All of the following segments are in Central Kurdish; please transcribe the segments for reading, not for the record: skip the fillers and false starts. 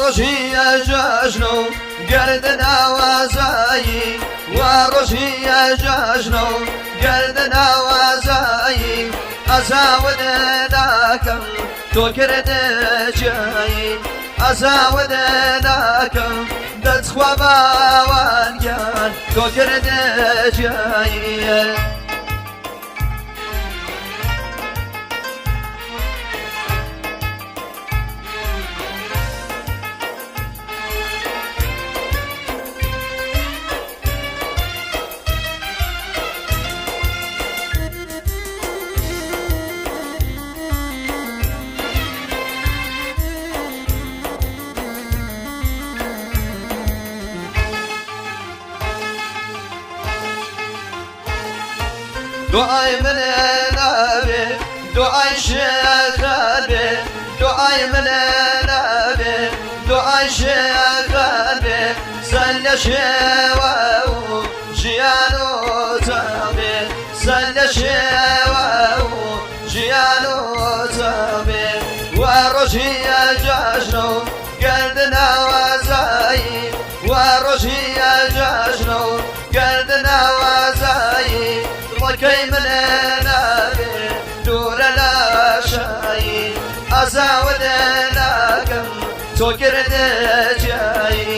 ڕۆژی جەژنە و گەردە ناوازایی، وا ڕۆژی جەژنە و گەردە ناوازایی، ئەزاوت ناکەم تۆ کردە جیایی، ئەزاوت ناکەم دەستخوا باوان گیان تۆ کردە جیایی. دوعای من نابێ دوعای شێخان بێ، دوعای من نابێ دوعای شێخان بێ، سەر لە شێوە و ژیان و تابێ، سەر لە شێوە و ژیان و تابێ، وا ڕۆژی جەژنە و گەردناوازایی، وا ڕۆژی جەژنە و گەردناوازایی، دڵەکەی من نابێ دوورە لە شایی، ئازاوت ناکەم تۆ کردە جیایی.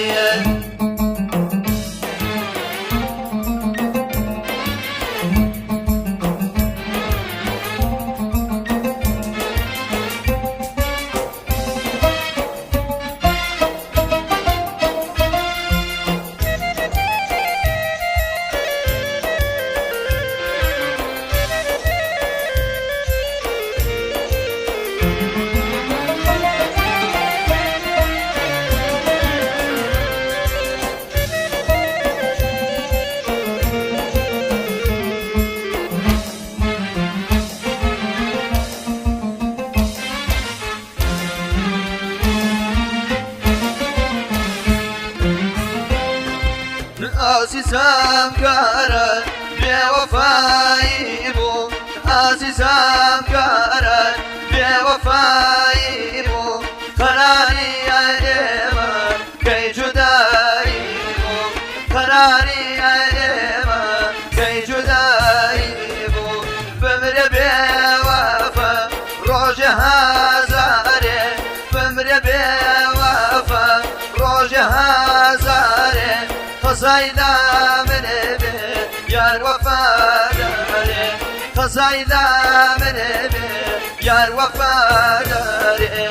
ئازیزم کارە بێوەفایی بوو، ئازیزم کارە بێوەفایی بوو، قەراری ئێمە کەی جودایی بوو، قەراری ئێمە کەی جودایی بوو، بمرە بێوەفا ڕۆژێ هەزارێ، بمرە بێوەفا ڕۆژێ هەزارێ، قەزای لا منێ بێ یار وەفادارێ، قەزای لا منێ بێ یار وەفادارێ.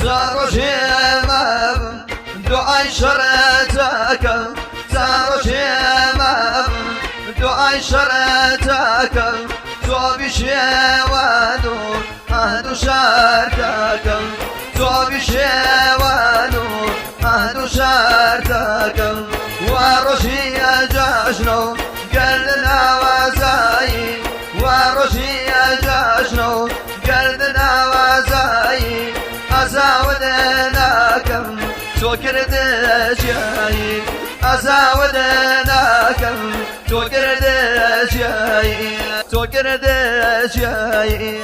تا ڕۆژێ مابم دوعای شەڕەتەکەم، تا ڕۆژێ مابم دوعای شەڕەتەکەم، تۆ بشێوان و عەهد و شەرتەکەم، تۆ بشێوان و عەهد و شەرتەکەم، وا ڕۆژی جەژنە و گەردناوازایی، وا ڕۆژی جەژنە و گەردناوازایی، ئازاوت ناکەم تۆ کردە جیایی، ئازاوت ناکەم تۆ کردە جیایی، تۆ کردە جیایی.